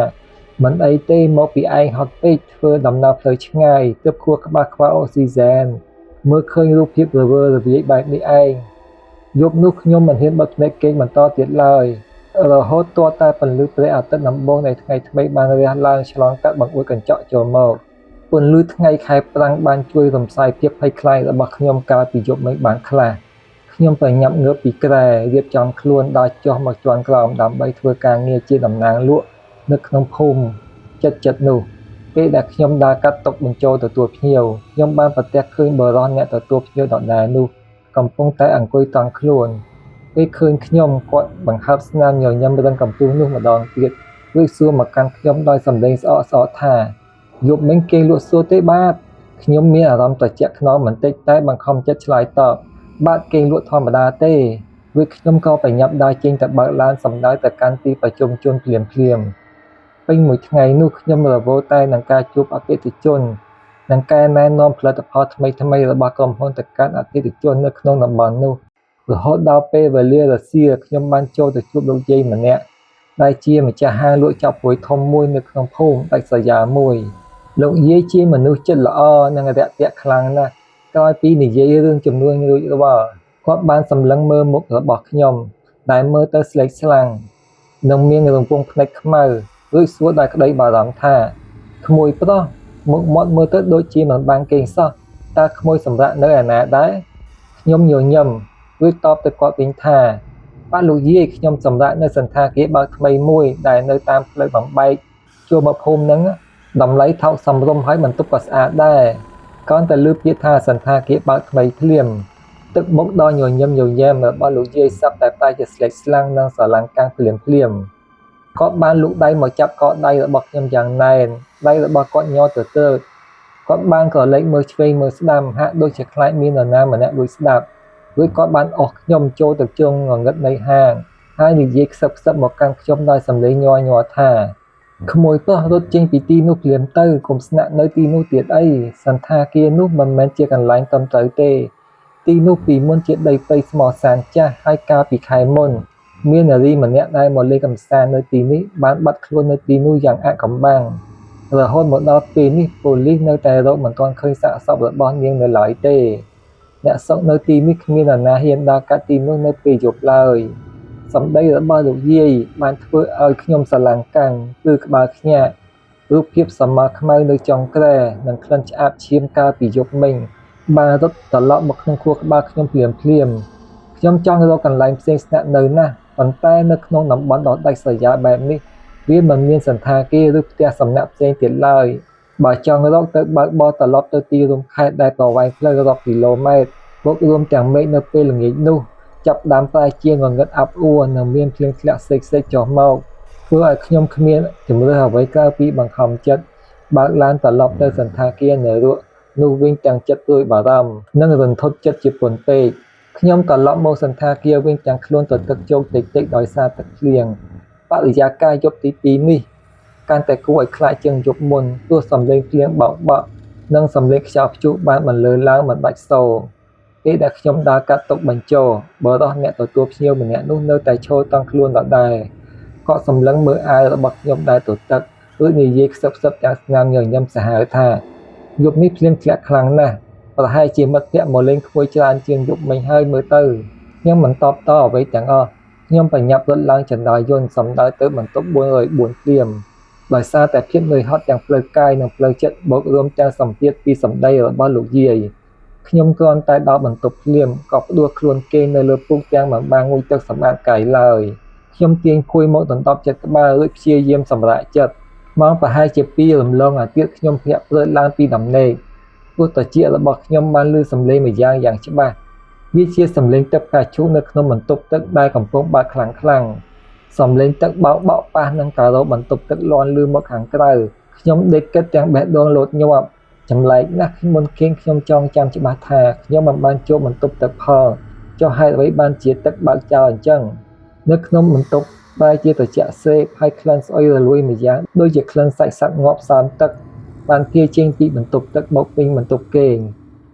មិនអីទេមកពីឯងហត់ពេកធ្វើដំណើរផ្លូវឆ្ងាយទើបខួរក្បាលខ្វះអូស៊ីហ្សែនមើលឃើញរូបភាពរវើរវាយបែបនេះឯងយប់នោះខ្ញុំមិនហ៊ានបិទភ្នែកគេងបន្តទៀតឡើយរហូតទាល់តែពន្លឺព្រះអាទិត្យដំបូងនៃថ្ងៃថ្មីបានរះឡើងឆ្លងកាត់បង្អួចកញ្ចក់ចូលមកពន្លឺថ្ងៃខែប្រាំងបានជួយរំសាយភាពភ័យខ្លាចរបស់ខ្ញុំកាលពីយប់មិញបានខ្លះខ្ញុំប្រញាប់ងើបពីគ្រែរៀបចំខ្លួនដើរចុះមកជាន់ក្រោមដើម្បីធ្វើការងារជាតំណាងលក់នៅក្នុងភូមិចិត្តចិត្តនោះ ពេលដែលខ្ញុំដើរកាត់តុបញ្ចូលទទួលភ្ញៀវខ្ញុំបានប្រទះឃើញបុរសអ្នកទទួលភ្ញៀវដដែលនោះកំពុងតែអង្គុយត្រង់ខ្លួនពេលឃើញខ្ញុំគាត់បង្ហើបស្នាមញញឹមរឹងកំពឹសនោះម្ដងទៀតរួចសួរមកកាន់ខ្ញុំដោយសំឡេងស្អកស្អកថាយប់មិញគេលក់សួរទេបាទខ្ញុំមានអារម្មណ៍ត្រជាក់ខ្នងបន្តិចតែបង្ខំចិត្តឆ្លើយតបបាទគេលក់ធម្មតាទេរួចខ្ញុំក៏ប្រញាប់ដើរចេញទៅបើកឡានសំដៅទៅកាន់ទីប្រជុំជនភ្លាមភ្លាមពេញមួយថ្ងៃនោះខ្ញុំរវល់តែនឹងការជួបអតិថិជននិងការណែនាំផលិតផលថ្មីៗរបស់ក្រុមហ៊ុនទៅកាន់អតិថិជននៅក្នុងតំបន់នោះរហូតដល់ពេលវេលារសៀលខ្ញុំបានចូលទៅជួបលោកយាយម្នាក់ដែលជាម្ចាស់ហាងលក់ចៅព្រួយធំមួយនៅក្នុងភូមិដាច់ស្រយាលមួយលោកយាយជាមនុស្សចិត្តល្អនិងរាក់ទាក់ខ្លាំងណាស់ក្រោយពីនិយាយរឿងចំនួនរួចរាល់គាត់បានសម្លឹងមើលមុខរបស់ខ្ញុំដែលមើលទៅស្លេកស្លាំងនិងមានរង្វង់ភ្នែកខ្មៅរួចសួរដោយក្តីបារម្ភថាក្មួយប្រុសមុខមាត់មើលទៅដូចជាមិនបានគេងសោះតើក្មួយសម្រាកនៅឯណាដែរខ្ញុំញញឹមរួចតបទៅគាត់វិញថាបាទលោកយាយខ្ញុំសម្រាកនៅសណ្ឋាគារបើកថ្មីមួយដែលនៅតាមផ្លូវបំបែកចូលមកភូមិហ្នឹងតម្លៃថោកសមរម្យហើយបន្ទប់ក៏ស្អាតដែរគ្រាន់តែឮពាក្យថាសណ្ឋាគារបើកថ្មីភ្លាមទឹកមុខដ៏ញញឹមញញែមរបស់លោកយាយសឹងតែប្រែជាស្លេកស្លាំងនិងស្រឡាំងកាំងភ្លាមភ្លាមគាត់បានលូកដៃមកចាប់កដៃរបស់ខ្ញុំយ៉ាងណែនដៃរបស់គាត់ញ័រទទើតគាត់បានក្រឡេកមើលឆ្វេងមើលស្ដាំហាក់ដូចជាខ្លាចមាននរណាម្នាក់លួចស្ដាប់រួចគាត់បានអូសខ្ញុំចូលទៅជ្រុងងងឹតនៃហាងហើយនិយាយខ្សឹបខ្សឹបមកកាន់ខ្ញុំដោយសំឡេងញ័រញ័រថាក្មួយប្រុសរត់ចេញពីទីនោះភ្លាមទៅកុំស្នាក់នៅទីនោះទៀតអីសណ្ឋាគារនោះមិនមែនជាកន្លែងត្រឹមត្រូវទេទីនោះពីមុនជាដីព្រៃស្មោះសានចាស់ហើយកាលពីខែមុនមាននារីម្នាក់ដែលមកលេងកម្សាន្តនៅទីនេះបានបាត់ខ្លួននៅទីនោះយ៉ាងអាថ៌កំបាំងរហូតមកដល់ពេលនេះប៉ូលីសនៅតែរកមិនទាន់ឃើញសាកសពរបស់នាងនៅឡើយទេអ្នកស្រុកនៅទីនេះគ្មាននរណាហ៊ានដើរកាត់ទីនោះនៅពេលយប់ឡើយសម្ដីរបស់លោកយាយបានធ្វើឲ្យខ្ញុំស្រឡាំងកាំងគឺក្បាលខ្ញាក់រូបភាពសម័យខ្មៅនៅចុងគ្រែនិងក្លិនឆ្អាបឈាមកាលពីយប់មិញបានរត់ត្រឡប់មកក្នុងខួរក្បាលខ្ញុំភ្លាមភ្លាមខ្ញុំចង់រកកន្លែងផ្សេងស្នាក់នៅណាស់ប៉ុន្តែនៅក្នុងតំបន់ដ៏ដាច់ស្រយាលបែបនេះវាមិនមានសណ្ឋាគារឬផ្ទះសំណាក់ផ្សេងទៀតឡើយបើចង់រកទៅបើកបរត្រឡប់ទៅទីរួមខេត្តដែលប្រវែងផ្លូវរាប់គីឡូម៉ែត្របូករួមទាំងមេឃនៅពេលល្ងាចនោះចាប់ផ្ដើមប្រែជាងងឹតអាប់អួរនិងមានភ្លៀងធ្លាក់សេកៗចុះមកធ្វើឲ្យខ្ញុំគ្មានជម្រើសអ្វីក្រៅពីបង្ខំចិត្តបើកឡានត្រឡប់ទៅសណ្ឋាគារនៅរក់នោះវិញទាំងចិត្តព្រួយបារម្ភនិងរន្ធត់ចិត្តជាពន់ពេកខ្ញុំត្រឡប់មកសណ្ឋាគារវិញទាំងខ្លួនទទឹកជោកតិចៗដោយសារទឹកភ្លៀងបរិយាកាសយប់ទី2នេះកាន់តែគួរឲ្យខ្លាចជាងយប់មុនព្រោះសំឡេងភ្លៀងបោកបក់និងសំឡេងខ្យល់ព្យុះបានបន្លឺឡើងមិនដាច់សូរពេលដែលខ្ញុំដើរកាត់តុបញ្ចរបុរសអ្នកទទួលភ្ញៀវម្នាក់នោះនៅតែឈរតង់ខ្លួនដដែលគាត់សម្លឹងមើលអាវរបស់ខ្ញុំដែលទទឹករួចនិយាយខ្សឹបខ្សឹបទាំងស្នាមញញឹមសាហាវថាយប់នេះភ្លៀងធ្លាក់ខ្លាំងណាស់ប្រហែលជាមិត្តភក្តិមកលេងក្មួយច្រើនជាងយប់មិញហើយមើលទៅខ្ញុំមិនតបតអ្វីទាំងអស់ខ្ញុំប្រញាប់រត់ឡើងជណ្ដើរយន្តសំដៅទៅបន្ទប់404ភ្លាមដោយសារតែភាពនឿយហត់ទាំងផ្លូវកាយនិងផ្លូវចិត្តបូករួមទាំងសម្ពាធពីសម្ដីរបស់លោកយាយខ្ញុំគ្រាន់តែដល់បន្ទប់ភ្លាមក៏ផ្ដួលខ្លួនគេងនៅលើពូកទាំងមិនបានងូតទឹកសម្អាតកាយឡើយខ្ញុំទាញភួយមកដណ្ដប់ចិត្តក្បាលរួចព្យាយាមសម្រាកចិត្តម៉ោងប្រហែលជា2រំលងអាទៀតខ្ញុំភ្ញាក់ព្រឹតឡើងពីដំណេកព្រោះត្រចៀករបស់ខ្ញុំបានឮសំឡេងម្យ៉ាងយ៉ាងច្បាស់វាជាសំឡេងទឹកផ្កាឈូកនៅក្នុងបន្ទប់ទឹកដែលកំពុងបើកខ្លាំងខ្លាំងសំឡេងទឹកបោកបក់ប៉ះនឹងការ៉ូបន្ទប់ទឹកលាន់ឮមកខាងក្រៅខ្ញុំដេកគិតទាំងបេះដូងលោតញាប់ចម្លែកណាស់មុនគេងខ្ញុំចងចាំច្បាស់ថាខ្ញុំមិនបានចូលបន្ទប់ទឹកផងចុះហេតុអ្វីបានជាទឹកបើកចោលអញ្ចឹងនៅក្នុងបន្ទប់បែរជាត្រជាក់ស្រេបហើយក្លិនស្អុយរលួយម្យ៉ាងដូចជាក្លិនសាច់សត្វងាប់សើមទឹកបានភាយចេញពីបន្ទប់ទឹកមកពេញបន្ទប់គេង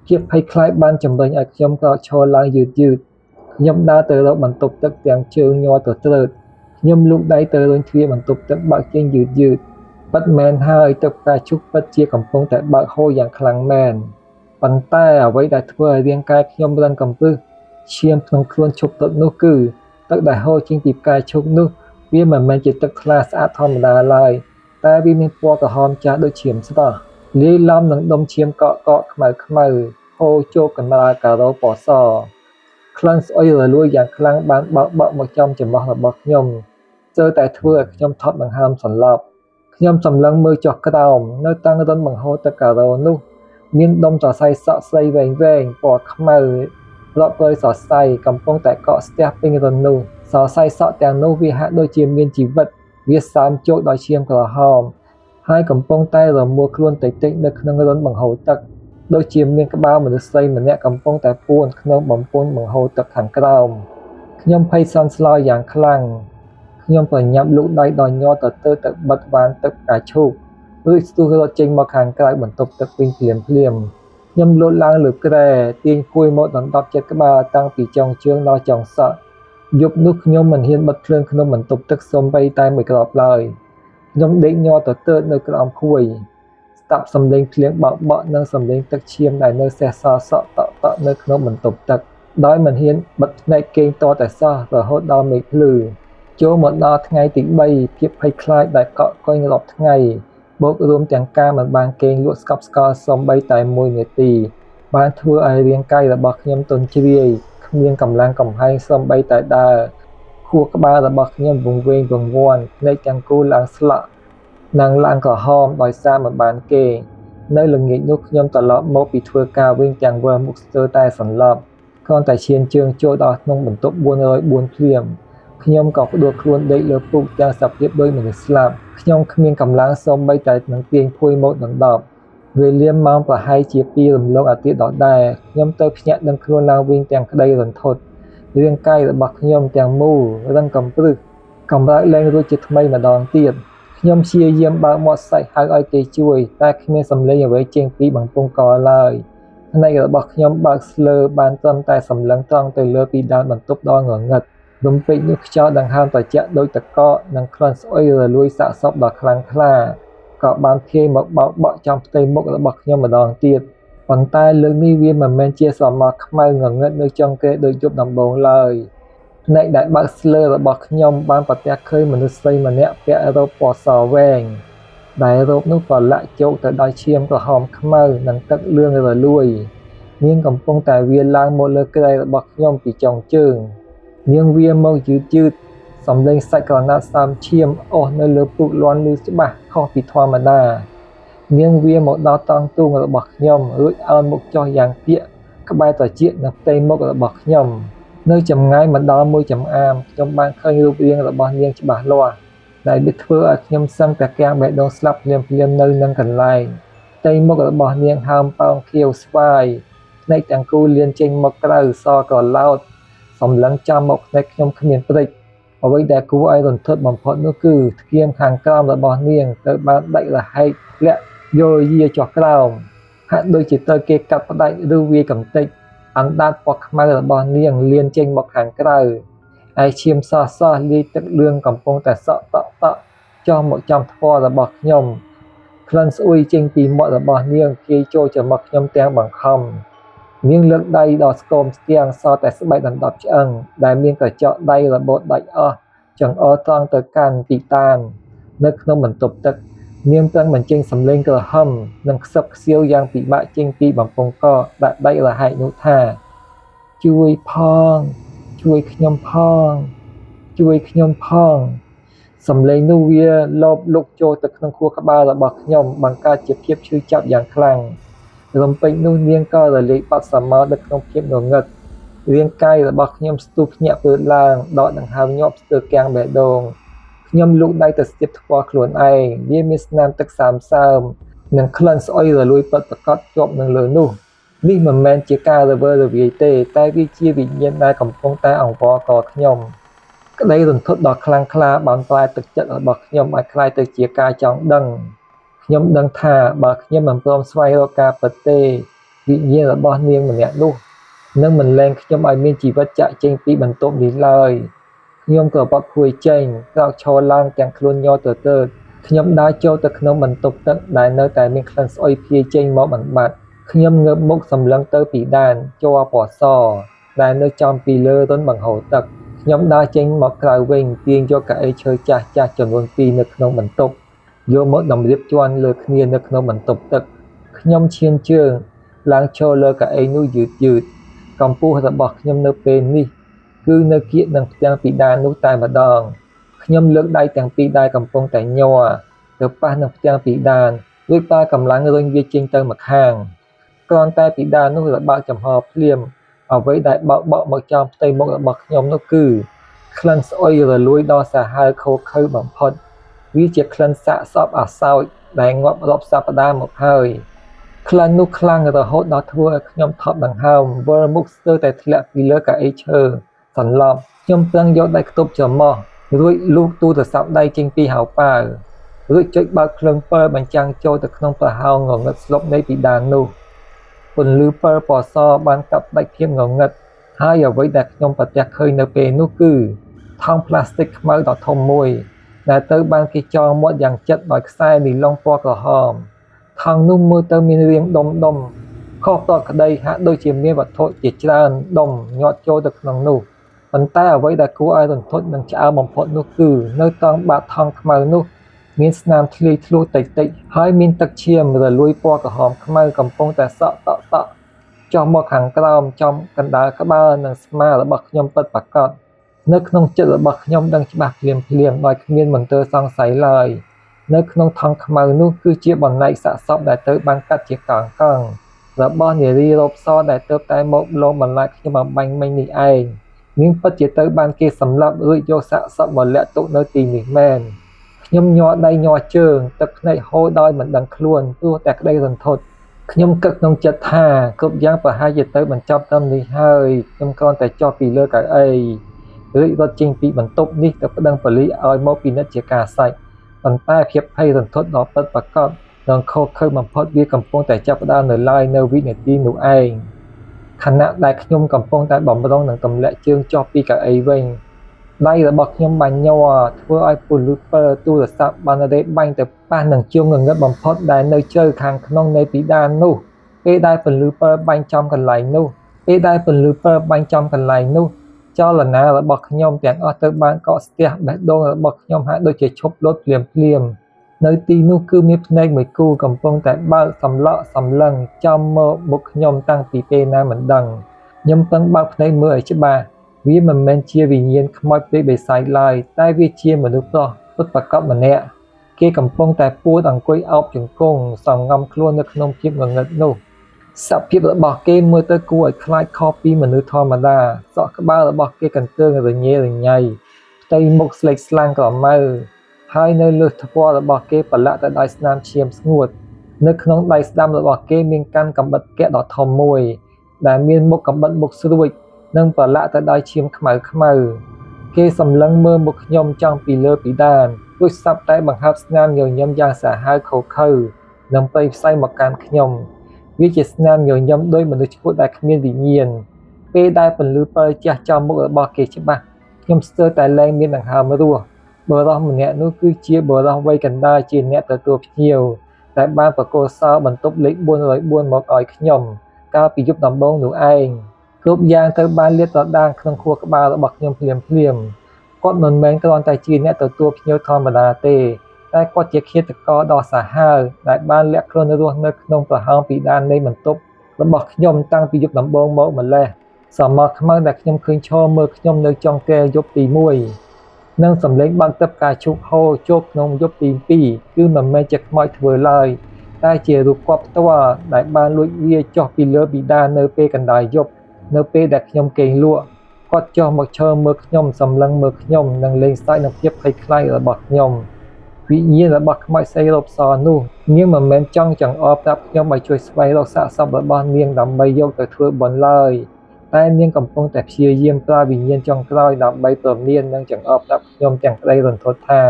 ភាពភ័យខ្លាចបានជំរុញឲ្យខ្ញុំក្រោកឈរឡើងយឺតយឺតខ្ញុំដើរទៅរកបន្ទប់ទឹកទាំងជើងញ័រទទ្រើតខ្ញុំលូកដៃទៅរុញទ្វារបន្ទប់ទឹកបើកចេញយឺតយឺតពិតមែនហើយទឹកផ្កាឈូកពិតជាកំពុងតែបើកហូរយ៉ាងខ្លាំងមែនប៉ុន្តែអ្វីដែលធ្វើឲ្យរាងកាយខ្ញុំរឹងកំពឹសឈាមក្នុងខ្លួនឈប់ទឹកនោះគឺទឹកដែលហូរចេញពីផ្កាឈូកនោះវាមិនមែនជាទឹកថ្លាស្អាតធម្មតាឡើយតែវាមានពណ៌ក្រហមចាស់ដូចឈាមស្រស់លាយឡំនឹងដុំឈាមកក់កក់ខ្មៅខ្មៅហូរចូលកណ្ដាលការ៉ូពណ៌សក្លិនស្អុយរលួយយ៉ាងខ្លាំងបានបោកបក់មកចំច្រមុះរបស់ខ្ញុំស្ទើរតែធ្វើឲ្យខ្ញុំថប់ដង្ហើមសន្លប់ ខ្ញុំសម្លឹងមើលចុះក្រោមនៅតាំងរន្ធបង្ហូរទឹកការ៉ូនោះមានដុំសរសៃសក់ស្រីវែងៗពណ៌ខ្មៅរាប់រយសរសៃកំពុងតែកកស្ទះពេញរន្ធនោះសរសៃសក់ទាំងនោះវាហាក់ដូចជាមានជីវិតវាសើមជោគដោយឈាមក្រហមហើយកំពុងតែរមួលខ្លួនតិចៗនៅក្នុងរន្ធបង្ហូរទឹកដូចជាមានក្បាលមនុស្សស្រីម្នាក់កំពុងតែពួនក្នុងបំពង់បង្ហូរទឹកខាងក្រោមខ្ញុំភ័យសន់ស្លោយ៉ាងខ្លាំងខ្ញុំប្រញាប់លូកដៃដល់ញ័រទៅទៅទៅបិទវ៉ានទឹកផ្កាឈូករួចស្ទុះរត់ចេញមកខាងក្រៅបន្ទប់ទឹកវិញភ្លាមភ្លាមខ្ញុំលោតឡើងលើគ្រែទាញភួយមកដណ្ដប់ចិត្តក្បាលតាំងពីចុងជើងដល់ចុងសក់យប់នោះខ្ញុំមិនហ៊ានបិទភ្លើងក្នុងបន្ទប់ទឹកសូម្បីតែមួយគ្រាប់ឡើយខ្ញុំដេកញ័រទៅទើនៅក្រោមភួយស្ដាប់សំឡេងភ្លៀងបោកបក់និងសំឡេងទឹកឈាមដែលនៅសេះសល់សក់តក់តក់នៅក្នុងបន្ទប់ទឹកដោយមិនហ៊ានបិទភ្នែកគេងតតែសោះរហូតដល់មេឃភ្លឺចូលមកដល់ថ្ងៃទី3ភាពភ័យខ្លាចដែលកក់កុញរាប់ថ្ងៃបូករួមទាំងការមិនបានគេងលក់ស្កប់ស្កល់សូម្បីតែមួយនាទីបានធ្វើឲ្យរាងកាយរបស់ខ្ញុំទន់ជ្រាយគ្មានកម្លាំងកំហែងសូម្បីតែដើរខួរក្បាលរបស់ខ្ញុំវង្វេងវង្វាន់ភ្នែកទាំងគូឡើងស្លក់និងឡើងក្រហមដោយសារមិនបានគេងនៅល្ងាចនោះខ្ញុំត្រឡប់មកពីធ្វើការវិញទាំងវិលមុខស្ទើរតែសន្លប់គ្រាន់តែឈានជើងចូលដល់ក្នុងបន្ទប់404ភ្លាមខ្ញុំក៏ផ្ដួលខ្លួនដេកលើពូកទាំងសភាពដូចមនុស្សស្លាប់ខ្ញុំគ្មានកម្លាំងសូម្បីតែនឹងទាញភួយមកដណ្ដប់វេលាម៉ោងប្រហែលជា2រំលងអាទិត្យដដែលខ្ញុំទៅភ្ញាក់ដឹងខ្លួនឡើងវិញទាំងក្តីរន្ធត់រាងកាយរបស់ខ្ញុំទាំងមូលរឹងកំព្រឹសកម្រើកលែងរួចជាថ្មីម្ដងទៀតខ្ញុំព្យាយាមបើកមាត់សាច់ហៅឲ្យគេជួយតែគ្មានសំឡេងអ្វីចេញពីបំពង់កឡើយភ្នែករបស់ខ្ញុំបើកស្លើបានត្រឹមតែសម្លឹងត្រង់ទៅលើពីដានបន្ទប់ដ៏ងងឹតរំពេចនោះខ្យល់ដង្ហើមត្រជាក់ដូចទឹកកកនិងក្លិនស្អុយរលួយសាកសពដ៏ខ្លាំងក្លាក៏បានភាយមកបោកបក់ចំផ្ទៃមុខរបស់ខ្ញុំម្ដងទៀតប៉ុន្តែលើកនេះវាមិនមែនជាស្រមោលខ្មៅងងឹតនៅចុងគ្រែដូចយប់ដំបូងឡើយភ្នែកដែលបើកស្លើរបស់ខ្ញុំបានប្រទះឃើញមនុស្សស្រីម្នាក់ពាក់រ៉ូបពណ៌សវែងដែលរ៉ូបនោះប្រឡាក់ជោកទៅដោយឈាមក្រហមខ្មៅនិងទឹកលឿងរលួយនាងកំពុងតែវាឡើងមកលើគ្រែរបស់ខ្ញុំពីចុងជើងនាងវាមកយឺតយឺតសំឡេងសាច់ក្រណាត់សើមឈាមអូសនៅលើពូកលាន់ឮច្បាស់ខុសពីធម្មតានាងវាមកដល់តង់ទូងរបស់ខ្ញុំរួចអោនមុខចុះយ៉ាងគៀកក្បែរត្រចៀកនៅផ្ទៃមុខរបស់ខ្ញុំនៅចម្ងាយមិនដល់មួយចំអាមខ្ញុំបានឃើញរូបរាងរបស់នាងច្បាស់លាស់ដែលវាធ្វើឲ្យខ្ញុំសឹងតែគាំងបេះដូងស្លាប់ភ្លាមៗនៅនឹងកន្លែងផ្ទៃមុខរបស់នាងហើមប៉ោងខៀវស្វាយភ្នែកទាំងគូលានចេញមកក្រៅសក្រឡោតសម្លឹងចំមកភ្នែកខ្ញុំគ្មានព្រិចអ្វីដែលគួរឲ្យរន្ធត់បំផុតនោះគឺធ្គាមខាងក្រោមរបស់នាងទៅបានដាច់រហែកធ្លាក់យោយាចុះក្រោមហាក់ដូចជាត្រូវគេកាត់ផ្ដាច់ឬវាយកំទេចអណ្ដាតពណ៌ខ្មៅរបស់នាងលានចេញមកខាងក្រៅឯឈាមសោះសោះលាយទឹកលឿងកំពុងតែសក់តក់តក់ចុះមកចំថ្ពាល់របស់ខ្ញុំក្លិនស្អុយចេញពីមាត់របស់នាងភាយចូលច្រមុះខ្ញុំទាំងបង្ខំនាងលើកដៃដល់ស្គមស្គាំងសល់តែស្បែកដណ្ដប់ឆ្អឹងដែលមានកញ្ចក់ដៃរបូតដាច់អស់ចង្អុលត្រង់ទៅកាន់ទីតាននៅក្នុងបន្ទប់ទឹកនាងប្រឹងបញ្ចេញសំឡេងក្រហឹមនិងខ្សឹបខ្សៀវយ៉ាងពិបាកចេញពីបំពង់កដាក់ដៃរហែកនោះថាជួយផងជួយខ្ញុំផងជួយខ្ញុំផងសំឡេងនោះវាលបលុកចូលទៅក្នុងខួរក្បាលរបស់ខ្ញុំបង្កើតជាភាពឈឺចាប់យ៉ាងខ្លាំងរំពេចនោះនាងក៏រលាយបាត់ស្រមោលនៅក្នុងភាពងងឹតរាងកាយរបស់ខ្ញុំស្ទុះភ្ញាក់ពើឡើងដកដង្ហើមញាប់ស្ទើរគាំងបេះដូងខ្ញុំលូកដៃទៅស្ទាបថ្ពាល់ខ្លួនឯងវាមានស្នាមទឹកសើមសើមនិងក្លិនស្អុយរលួយពិតប្រាកដជាប់នឹងលើនោះនេះមិនមែនជាការរវើរវាយទេតែវាជាវិញ្ញាណដែលកំពុងតែអង្វរករខ្ញុំក្តីរន្ធត់ដ៏ខ្លាំងក្លាបានប្រែទឹកចិត្តរបស់ខ្ញុំឲ្យក្លាយទៅជាការចង់ដឹងខ្ញុំដឹងថាបើខ្ញុំមិនព្រមស្វែងរកការពិតទេវិញ្ញាណរបស់នាងម្នាក់នោះនឹងមិនលែងខ្ញុំឲ្យមានជីវិតចាក់ចេញពីបន្ទប់នេះឡើយខ្ញុំក៏បត់ភួយចេញក្រោកឈរឡើងទាំងខ្លួនញ័រទទើតខ្ញុំដើរចូលទៅក្នុងបន្ទប់ទឹកដែលនៅតែមានក្លិនស្អុយភាយចេញមកមិនបាត់ខ្ញុំងើបមុខសម្លឹងទៅពីដានជ័រពណ៌សដែលនៅចំពីលើរន្ធបង្ហូរទឹកខ្ញុំដើរចេញមកក្រៅវិញទាញយកកៅអីឈើចាស់ចាស់ចំនួន2នៅក្នុងបន្ទប់យកមកតម្រៀបជាន់លើគ្នានៅក្នុងបន្ទប់ទឹកខ្ញុំឈានជើងឡើងឈរលើកៅអីនោះយឺតយឺតកម្ពស់របស់ខ្ញុំនៅពេលនេះគឺនៅគៀកនឹងផ្ទាំងពីដាននោះតែម្ដងខ្ញុំលើកដៃទាំងពីរដែលកំពុងតែញ័រ ទៅប៉ះនឹងផ្ទាំងពិដាន រួចប្រើកម្លាំងរុញវាចេញទៅម្ខាង គ្រាន់តែពិដាននោះរបើកចំហភ្លាម អ្វីដែលបោកបក់មកចំផ្ទៃមុខរបស់ខ្ញុំនោះគឺ ក្លិនស្អុយរលួយដ៏សាហាវឃោរឃៅបំផុត វាជាក្លិនសាកសពអសោចដែលងាប់រាប់សប្តាហ៍មកហើយ ក្លិននោះខ្លាំងរហូតដល់ធ្វើឲ្យខ្ញុំថប់ដង្ហើម វិលមុខស្ទើរតែធ្លាក់ពីលើកៅអីឈើសន្លប់ ខ្ញុំប្រឹងយកដៃខ្ទប់ច្រមុះ រួចលូកទូរស័ព្ទដៃចេញពីហោប៉ៅ រួចចុចបើកភ្លើងពិលបញ្ចាំងចូលទៅក្នុងប្រហោងងងឹតស្លុបនៃពិដាននោះ ពន្លឺពិលពណ៌សបានកាត់ផ្តាច់ភាពងងឹត ហើយអ្វីដែលខ្ញុំប្រទះឃើញនៅពេលនោះគឺ ថង់ប្លាស្ទិកខ្មៅដ៏ធំមួយ ដែលត្រូវបានគេចងមាត់យ៉ាងជិតដោយខ្សែនីឡុងពណ៌ក្រហម ថង់នោះមើលទៅមានរាងដុំៗ ខុសប្រក្រតីហាក់ដូចជាមានវត្ថុជាច្រើនដុំញាត់ចូលទៅក្នុងនោះ ប៉ុន្តែអ្វីដែលគួរឲ្យរន្ធត់និងឆ្អើរបំផុតនោះគឺ នៅត្រង់បាតថង់ខ្មៅនោះ មានស្នាមធ្លាយធ្លុះតិចៗ ហើយមានទឹកឈាមរលួយពណ៌ក្រហមខ្មៅកំពុងតែសក់តក់ៗចុះមកខាងក្រោមចំកណ្ដាលក្បាលនិងស្មារបស់ខ្ញុំពិតប្រាកដ នៅក្នុងចិត្តរបស់ខ្ញុំដឹងច្បាស់ភ្លាមៗដោយគ្មានមន្ទិលសង្ស័យឡើយ នៅក្នុងថង់ខ្មៅនោះគឺជាបំណែកសាកសពដែលត្រូវបានកាត់ជាកង់ៗរបស់នារីរ៉ូបសដែលទើបតែមកលងបន្លាចខ្ញុំអម្បាញ់មិញនេះឯង នាងពិតជាត្រូវបានគេសម្លាប់រួចយកសាកសពមកលាក់ទុកនៅទីនេះមែន ខ្ញុំញ័រដៃញ័រជើង ទឹកភ្នែកហូរដោយមិនដឹងខ្លួនព្រោះតែក្តីរន្ធត់ ខ្ញុំគិតក្នុងចិត្តថាគ្រប់យ៉ាងប្រហែលជាត្រូវបញ្ចប់ត្រឹមនេះហើយ ខ្ញុំគ្រាន់តែចុះពីលើកៅអី រួចរត់ចេញពីបន្ទប់នេះទៅប្តឹងប៉ូលីសឲ្យមកពិនិត្យជាការស្រេច ប៉ុន្តែភាពភ័យរន្ធត់ដ៏ពិតប្រាកដនិងឃោរឃៅបំផុតវាកំពុងតែចាប់ផ្ដើមនៅឡើយនៅវិនាទីនោះឯង ខណៈដែលខ្ញុំកំពុងតែបម្រុងនឹងទម្លាក់ជើងចុះពីកៅអីវិញ ដៃរបស់ខ្ញុំបានញ័រធ្វើឲ្យពន្លឺពិលទូរស័ព្ទបានរេបាញ់ទៅប៉ះនឹងជ្រុងងងឹតបំផុតដែលនៅជ្រៅខាងក្នុងនៃពិដាននោះ ពេលដែលពន្លឺពិលបាញ់ចំកន្លែងនោះ ពេលដែលពន្លឺពិលបាញ់ចំកន្លែងនោះ ចលនារបស់ខ្ញុំទាំងអស់ត្រូវបានកកស្ទះ បេះដូងរបស់ខ្ញុំហាក់ដូចជាឈប់លោតភ្លាមៗ នៅទីនោះគឺមានភ្នែកមួយគូកំពុងតែបើកសម្លក់សម្លឹងចំមកមុខខ្ញុំតាំងពីពេលណាមិនដឹង ខ្ញុំពឹងបើកភ្នែកមើលឲ្យច្បាស់ វាមិនមែនជាវិញ្ញាណខ្មោចព្រាយបិសាចឡើយ តែវាជាមនុស្សប្រុសពិតប្រាកដម្នាក់ គេកំពុងតែពួនអង្គុយឱបជង្គង់សំងំខ្លួននៅក្នុងភាពងងឹតនោះ សភាពរបស់គេមើលទៅគួរឲ្យខ្លាចខុសពីមនុស្សធម្មតា សក់ក្បាលរបស់គេកន្ទើងរញ៉េរញ៉ៃ ផ្ទៃមុខស្លេកស្លាំងក្រមៅ ហើយនៅលើថ្ពាល់របស់គេប្រឡាក់ទៅដោយស្នាមឈាមស្ងួត នៅក្នុងដៃស្ដាំរបស់គេមានកាន់កាំបិតគែកដ៏ធំមួយ ដែលមានមុខកាំបិតមុខស្រួច និងប្រឡាក់ទៅដោយឈាមខ្មៅៗ គេសម្លឹងមើលមុខខ្ញុំចង់ពីលើពិដាន រួចសັບតែបង្ហើបស្នាមញញឹមយ៉ាងសាហាវឃោរឃៅ និងព្រៃផ្សៃមកកាន់ខ្ញុំ វាជាស្នាមញញឹមដូចមនុស្សឈួតដែលគ្មានវិញ្ញាណ ពេលដែលពន្លឺពិលជះចំមុខរបស់គេច្បាស់ ខ្ញុំស្ទើរតែលែងមានដង្ហើមរស់ បុរសម្នាក់នោះគឺជាបុរសវ័យកណ្ដាលជាអ្នកទទួលភ្ញៀវ ដែលបានប្រគល់សោបន្ទប់លេខ404មកឲ្យខ្ញុំ កាលពីយប់ដំបូងនោះឯង គ្រប់យ៉ាងត្រូវបានលាតត្រដាងក្នុងខួរក្បាលរបស់ខ្ញុំភ្លាមៗ គាត់មិនមែនគ្រាន់តែជាអ្នកទទួលភ្ញៀវធម្មតាទេ តែគាត់ជាឃាតករដ៏សាហាវដែលបានលាក់ខ្លួនរស់នៅក្នុងប្រហោងពិដាននៃបន្ទប់របស់ខ្ញុំតាំងពីយប់ដំបូងមកម្ល៉េះ សមរខ្មៅដែលខ្ញុំឃើញឈរមើលខ្ញុំនៅចុងគ្រែយប់ទី1 និងសំឡេងបើកទឹកផ្កាឈូកហូរចូលក្នុងយប់ទី2 គឺមិនមែនជាខ្មោចធ្វើឡើយ តែជារូបគាត់ផ្ទាល់ដែលបានលួចវាចុះពីលើពិដាននៅពេលកណ្ដាលយប់ នៅពេលដែលខ្ញុំគេងលក់ គាត់ចុះមកឈរមើលខ្ញុំសម្លឹងមើលខ្ញុំនិងលេងសើចនឹងភាពភ័យខ្លាចរបស់ខ្ញុំ វិញ្ញាណរបស់ខ្មោចស្រីរ៉ូបសនោះ នាងមិនមែនចង់ចង្អុលប្រាប់ខ្ញុំឲ្យជួយស្វែងរកសាកសពរបស់នាងដើម្បីយកទៅធ្វើបុណ្យឡើយ តែនាងកំពុងតែព្យាយាមប្រើវិញ្ញាណចុងក្រោយដើម្បីព្រមាននិងចង្អុលប្រាប់ខ្ញុំទាំងក្តីរន្ធត់ថា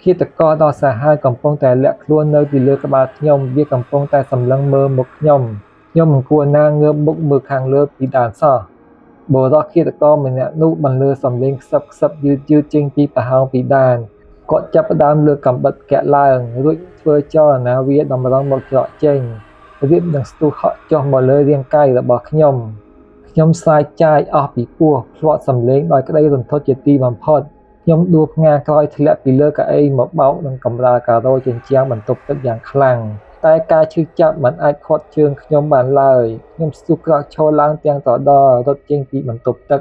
ឃាតករដ៏សាហាវកំពុងតែលាក់ខ្លួននៅពីលើក្បាលខ្ញុំ វាកំពុងតែសម្លឹងមើលមុខខ្ញុំ ខ្ញុំមិនគួរណាងើបមុខមើលខាងលើពិដានសោះ បុរសឃាតករម្នាក់នោះបន្លឺសំឡេងខ្សឹបខ្សឹបយឺតយឺតចេញពីប្រហោងពិដាន គាត់ចាប់ផ្ដើមលើកកាំបិតគែកឡើង រួចធ្វើចលនាវាតម្រង់មកច្រកចេញ រៀបនឹងស្ទុះហក់ចុះមកលើរាងកាយរបស់ខ្ញុំ ខ្ញុំស្រែកចាយអស់ពីពោះ ភ្លាត់សំឡេងដោយក្តីរន្ធត់ជាទីបំផុត ខ្ញុំដួលផ្ងាក្រោយធ្លាក់ពីលើកៅអីមកបោកនឹងកម្រាលការ៉ូជញ្ជាំងបន្ទប់ទឹកយ៉ាងខ្លាំង តែការឈឺចាប់មិនអាចឃាត់ជើងខ្ញុំបានឡើយ ខ្ញុំស្ទុះក្រោកឈរឡើងទាំងត្រដររត់ចេញពីបន្ទប់ទឹក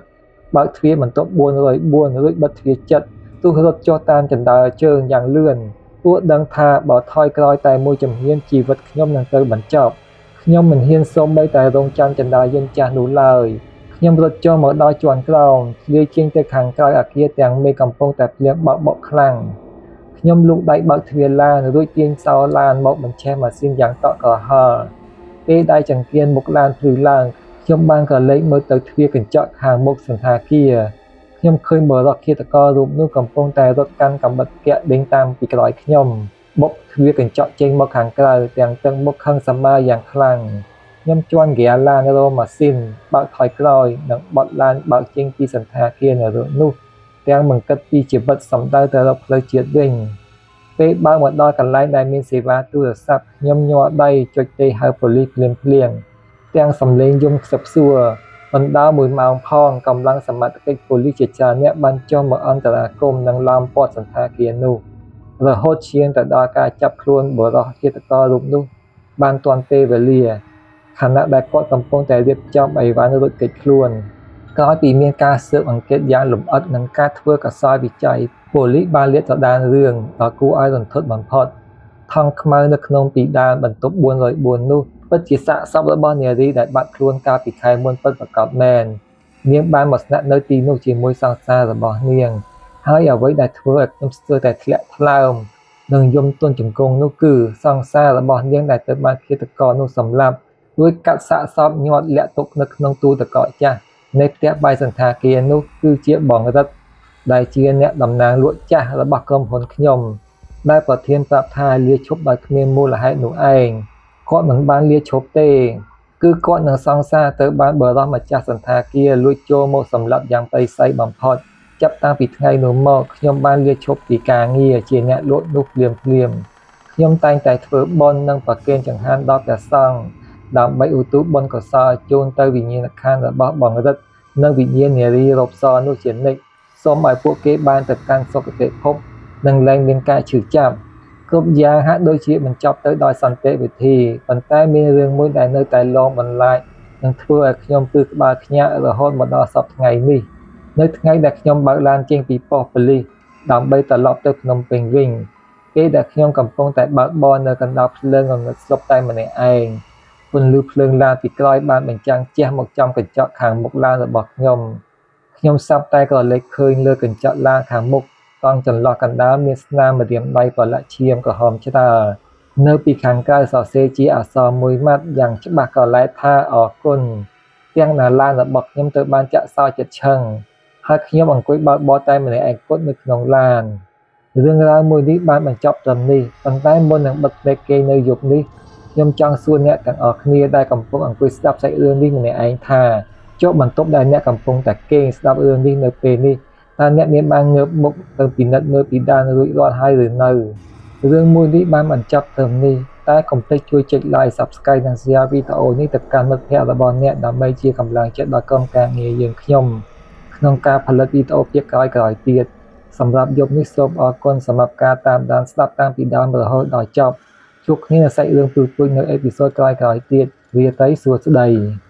បើកទ្វារបន្ទប់404រួចបិទទ្វារជិត ទោះរត់ចុះតាមជណ្ដើរជើងយ៉ាងលឿន ពួកដឹងថាបើថយក្រោយតែមួយជំហានជីវិតខ្ញុំនឹងត្រូវបញ្ចប់ខ្ញុំមិនហ៊ានសូម្បីតែរង់ចាំជណ្ដើរយន្តចាស់នោះឡើយខ្ញុំរត់ចូលមកដល់ជាន់ក្រោមធ្លាយចេញទៅខាងក្រៅអគារទាំងមេឃកំពុងតែភ្លៀងបក់បក់ខ្លាំងខ្ញុំលូកដៃបើកទ្វារឡានរួចទាញសោឡានមកបញ្ឆេះម៉ាស៊ីនយ៉ាងតក់ក្រហល់ពេលដែលចង្កៀនមុខឡានភ្លឺឡើងខ្ញុំបានក្រឡេកមើលទៅទ្វារកញ្ចក់ខាងមុខសណ្ឋាគារខ្ញុំឃើញបុរសឃាតកររូបនោះកំពុងតែរត់កាន់កាំបិតគាក់ដេញតាមពីក្រោយខ្ញុំបុកទ្វារកញ្ចក់ចេញមកខាងក្រៅទាំងតឹងមុខខឹងសម្បាយ៉ាងខ្លាំងខ្ញុំជាន់ហ្គាឡានរម៉ាស៊ីនបើកថយក្រោយនិងបត់ឡានបើកចេញពីសណ្ឋាគារនៅនោះទាំងមិនគិតពីជីវិតសំដៅទៅរកផ្លូវជាតិវិញពេលបើកមកដល់កន្លែងដែលមានសេវាទូរស័ព្ទខ្ញុំញ័រដៃចុចទេហៅប៉ូលីសភ្លាមៗទាំងសំឡេងយំខ្សឹបខ្សួរបណ្ដើរ1ម៉ោងផងកម្លាំងសមត្ថកិច្ចប៉ូលីសជាច្រើនអ្នកបានចុះមកអន្តរាគមន៍និងឡោមព័ទ្ធសណ្ឋាគារនោះរហូតឈានទៅដល់ការចាប់ខ្លួនបុរសឃាតកររូបនោះបានទាន់ពេលវេលាខណៈដែលគាត់កំពុងតែរៀបចំអីវ៉ាន់រត់គេចខ្លួនក្រោយពីមានការស៊ើបអង្កេតយ៉ាងលម្អិតនិងការធ្វើកសលវិច័យប៉ូលីសបានលាតត្រដាងរឿងដ៏គួរឲ្យរន្ធត់បំផុតថង់ខ្មៅនៅក្នុងពីដានបន្ទប់404នោះពិតជាសាកសពរបស់នារីដែលបាត់ខ្លួនកាលពីខែមុនពិតប្រាកដមែននាងបានមកស្នាក់នៅទីនោះជាមួយសង្សាររបស់នាងហើយអ្វីដែលធ្វើឲ្យខ្ញុំស្ទើរតែធ្លាក់ថ្លើមនិងយំទន់ជង្គង់នោះគឺសង្សាររបស់នាងដែលត្រូវបានឃាតករនោះសម្លាប់រួចកាត់សាកសពញាត់លាក់ទុកនៅក្នុងទូទឹកកកចាស់នៃផ្ទះបាយសណ្ឋាគារនោះគឺជាបងរិទ្ធដែលជាអ្នកតំណាងលក់ចាស់របស់ក្រុមហ៊ុនខ្ញុំដែលប្រធានប្រាប់ថាលាឈប់ដោយគ្មានមូលហេតុនោះឯងគាត់មិនបានលាឈប់ទេគឺគាត់នឹងសង្សារទៅបានបរិសម្ចាស់សណ្ឋាគារលួចចូលមកសម្លាប់យ៉ាងព្រៃផ្សៃបំផុតចាប់តាំងពីថ្ងៃនោះមកខ្ញុំបានលាឈប់ពីការងារជាអ្នកលក់នោះភ្លាមៗខ្ញុំតែងតែធ្វើបុណ្យនិងប្រគេនចង្ហាន់ដល់ព្រះសង្ឃដើម្បីឧទ្ទិសបុណ្យកុសលជូនទៅវិញ្ញាណក្ខន្ធរបស់បងរិទ្ធនិងវិញ្ញាណនារីរ៉ូបសនោះជានិច្ចសូមឲ្យពួកគេបានទៅកាន់សុគតិភពនិងលែងមានការឈឺចាប់គ្រប់យ៉ាងហាក់ដូចជាបញ្ចប់ទៅដោយសន្តិវិធីប៉ុន្តែមានរឿងមួយដែលនៅតែលងបន្លាចនិងធ្វើឲ្យខ្ញុំព្រឺក្បាលខ្ញាក់រហូតមកដល់សព្វថ្ងៃនេះនៅថ្ងៃដែលខ្ញុំបើកឡានចេញពីប៉ុស្តិ៍ប៉ូលីសដើម្បីត្រឡប់ទៅភ្នំពេញវិញពេលដែលខ្ញុំកំពុងតែបើកបរនៅកណ្ដាលភ្លើងងងឹតស្លុបតែម្នាក់ឯងពន្លឺភ្លើងឡានពីក្រោយបានបញ្ចាំងជះមកចំកញ្ចក់ខាងមុខឡានរបស់ខ្ញុំខ្ញុំស្រាប់តែក្រឡេកឃើញលើកញ្ចក់ឡានខាងមុខតង់ចន្លោះកណ្ដាលមានស្នាមម្រាមដៃប្រឡាក់ឈាមក្រហមច្រាលនៅពីខាងក្រៅសរសេរជាអក្សរមួយម៉ាត់យ៉ាងច្បាស់ក៏ឡែកថាអរគុណទាំងណាឡានរបស់ខ្ញុំទៅបានចាក់សោចិត្តឈឹងហើយខ្ញុំអង្គុយបើកបរតែម្នាក់ឯងគត់នៅក្នុងឡានរឿងរ៉ាវមួយនេះបានបញ្ចប់ត្រឹមនេះប៉ុន្តែមុននឹងបិទភ្នែកគេនៅយប់នេះខ្ញុំចង់សួរអ្នកទាំងអស់គ្នាដែលកំពុងអង្គុយស្ដាប់សាច់រឿងនេះម្នាក់ឯងថាចុះបន្ទប់ដែលអ្នកកំពុងតែគេងស្ដាប់រឿងនេះនៅពេលនេះតើអ្នកមានបានងើបមុខទៅពិនិត្យមើលពីដានរួចរាល់ហើយឬនៅរឿងមួយនេះបានបញ្ចប់ត្រឹមនេះតែកុំភ្លេចជួយចុច Like Subscribe និង Share វីដេអូនេះទៅកាន់មិត្តភ័ក្តិរបស់អ្នកដើម្បីជាកម្លាំងចិត្តដល់ក្រុមការងារយើងខ្ញុំក្នុងការផលិតវីដេអូភាគក្រោយៗទៀតសម្រាប់យប់នេះសូមអរគុណសម្រាប់ការតាមដានស្ដាប់តាំងពីដើមរហូតដល់ចប់ជួបគ្នានៅសាច់រឿងពឹសៗនៅអេពីសូតក្រោយៗទៀតរាត្រីសួស្តី។